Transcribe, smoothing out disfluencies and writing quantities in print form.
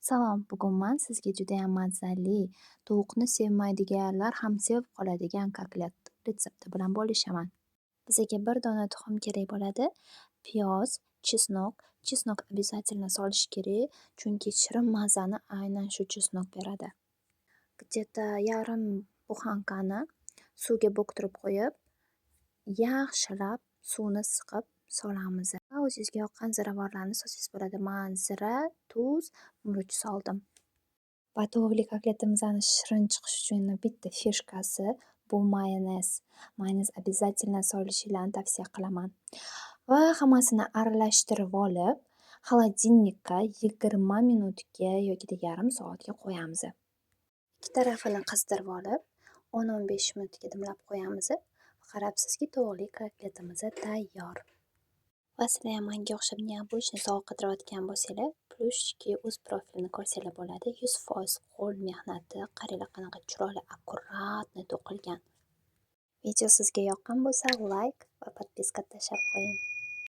Salom, bugun man sizga judayam mazali, tovuqni sevmaydiganlar ham sevib qoladigan kotlet retsepti bilan bo'lishaman. Bizaga bir dona tuxum kerak bo'ladi, piyoz, chesnok. Chesnok обязательно solish kerak, chunki shirin mazani aynan shu chesnok beradi. Где-то yarim buxankani suvga bo'ktirib qo'yib, yaxshilab suvni siqib solamiz va o'zingizga yoqqan ziravorlarni solsangiz bo'ladi. Man zira, tuz, murch soldim. Va tovuqli kotletimizni shirin chiqishi uchun yana bitta fishkasi bu mayonez. Mayonez обязательно solishinglarni tavsiya qilaman. Va hammasini aralashtirib olib, холодильник ka 20 minutga yokida yarim soatga qo'yamiz. Ikki tarafini qizdirib olib, 10-15 minutga dimlab qo'yamiz. Qarabsizki, tovuqli kotletimiz tayyor. Va sizlar ham manga o'xshab необычный sovg'a qidirayotgan bo'lsanglar, Плюшки o'z profilini ko'rsanglar bo'ladi. 100% qo'l mehnati. Qaranglar, qanaqa chiroyli, аккуратный to'qilgan. Video sizga yoqqan bo'lsa, layk va подписка tashlab qo'ying.